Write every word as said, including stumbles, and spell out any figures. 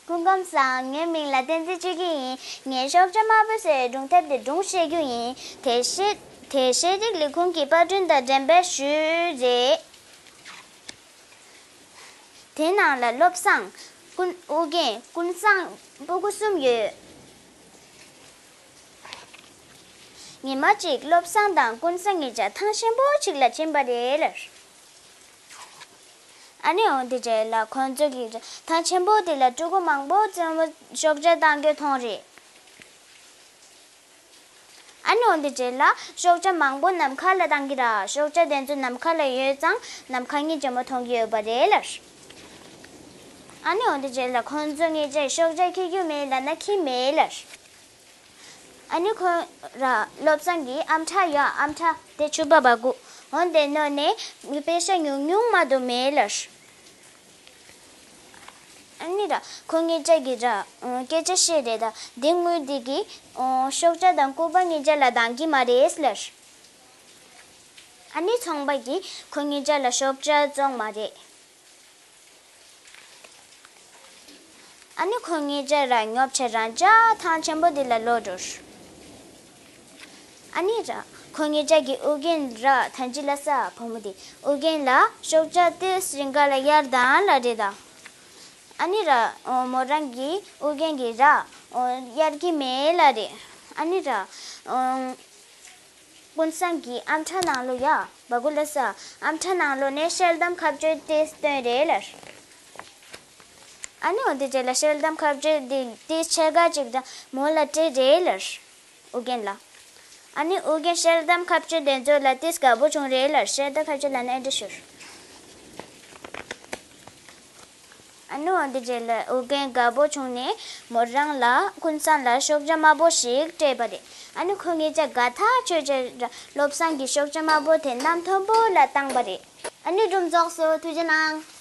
སྐུ་ཁམས་བཟང་། ངའི་མིང་ལ་བསྟན་འཛིན་ཆོས་སྐྱིད་ཡིན། ངས་ཤོག་བྱ་དམར་པོ་ཟེར་སྒྲུང་དེབ་དེ་སྒྲུང་བཤད་རྒྱུ་ཡིན། དེ་ཤེས་དེ་ཤེས་རིག་ལས་ཁུངས་ཀྱིས་པར་སྐྲུན་དང་འགྲེམས་སྤེལ་ཞུས་རེད། དེ་ནང་ལ་བློ་བཟང་། ཀུན་ཨུ་རྒྱན། ཀུན་བཟང་སྤུ་གུ་གསུམ་ཡོད། ཉི་མ་གཅིག་བློ་བཟང་དང་ཀུན་བཟང་གཉིས་ཆ་ཐང་ཆེན་པོ་གཅིག་ལ་ཕྱིན་པ་རེད་ལ། ཨ་ནི་འོ་དེ་རྗེས་ལ་ཁོང་ཚོ་གིས་ཐང་ཆེན་པོ་དེ་ལ་ཕྲུ་གུ་མང་པོ་རྩེད་མོ་ཤོག་བྱ་བཏང་རྒྱུ་མཐོང་རེད། ཨ་ནི་འོ་དེ་རྗེས་ལ་ཤོག་བྱ་མང་པོ་ནམ་མཁའ་ལ་བཏང་གི་ར། ཤོག་བྱ་དེ་ཚོ་ནམ་མཁའ་ལ་ཡོད་ཙང་ནམ་མཁའ་གཉིས་ཆེན་མོ་མཐོང་གི་ཡོད་པ་རེད་ལ། ཨ་ནི་འོ་དེ་རྗེས་ལ་ཁོང་ཚོ་གཉིས་ཆ་ཤོག་བྱ་འཁྱེར་རྒྱུ་མེད་ལབ་ན་འཁྱེར་མེད་ལ། ཨ་ནི་ཁོ་ར་བློ་བཟང་གི་ཨམ་ཕྲག་ཡོད། ཨམ་ཕྲག་དེ་ཕྱུ་པ་བ་གུ་འོན་ཏེ་ནོ་ནས་མི་པེ་ཤ་ཉུང་ཉུང་མ་གཏོགས་མེད་ལ། ཨ་ནི་ར་ཁོ་གཉིས་ཆ་གི་ར་སྐད་ཆ་བཤད་རེད་ད། འདི་དངུལ་འདི་གི་ཤོག་བྱ་དང་སྐུད་པ་གཉིས་ཆ་ལ་འདང་གི་མ་རེད་ལ། ཨ་ནི་ཚོང་པ་གིས་ཁོ་གཉིས་ཆ་ལ་ཤོག་བྱ་བཙོང་མ་རེད། ཨ་ནི་ཁོ་གཉིས་ཆ་ར་ཉོབ་ཆ་རང་ཅག་ཐང་ཆེན་པོ་འདི་ལ་ལོག་འགྲོ། ཨ་ནི་ར་ཁོ་གཉིས་ཆ་གི་ཨུ་རྒྱན་ར་ཐང་ཅི་ལ་ས་བུ་མོ་དེ་ཨུ་རྒྱན་ལ་ཤོག་བྱ་ཏིས་རིང་ག་ལ་གཡར་དང་ལ་རེད་ད། ཨ་ནི་ར་མོ་རང་གི་ཨུ་རྒྱན་གི་ར་གཡར་གི་མེད་ལ་རེད། ཨ་ནི་ར། ཀུན་བཟང་གི་ཨམ་ཕྲག་ནང་ལོ་ཡ་བ་གུ་ལ་ས་ཨམ་ཕྲག་ནང་ལོ་ནས་ཤེལ་དམ་ཁ་གཅོད་དེ་སྟོན་རེད་ལར། ཨ་ནི་འོ་དེ་རྗེས་ལ་ཤེལ་དམ་ཁ་གཅོད་དེ་དེ་ཆེ་ག་ཅིག་དང་མོ་ལ་སྤྲད་རེད་ལར། ཨུ་རྒྱན་ལ། ཨ་ནི་ཨུ་རྒྱན་ཤེལ་དམ་ཁ་གཅོད་དེ་ཚོ་ལ་དེ་དགའ་པོ་བྱུང་རེད་ལར། ཤེལ་དམ་ཁ་གཅོད་ལ་ནས་འདྲི་ཞུར། ཨ་ནི་འོ་དེ་རྗེས་ལ་ཨུ་རྒྱན་དགའ་པོ་བྱུང་ནས་མོ་རང་ལ་ཀུན་བཟང་ལ་ཤོག་བྱ་དམར་པོ་ཞིག་སྤྲད་པ་རེད། ཨ་ནི་ཁོ་གཉིས་ཆ་དགའ་ཐག་ཆོད་ཅེས་བློ་བཟང་གིས་ཤོག་བྱ་དམར་པོ་དེ་གནམ་མཐོན་པོ་ལ་བཏང་པ་རེད། ཨ་ནི་སྒྲུང་རྫོགས་སོ། ཐུགས་རྗེ་གནང་།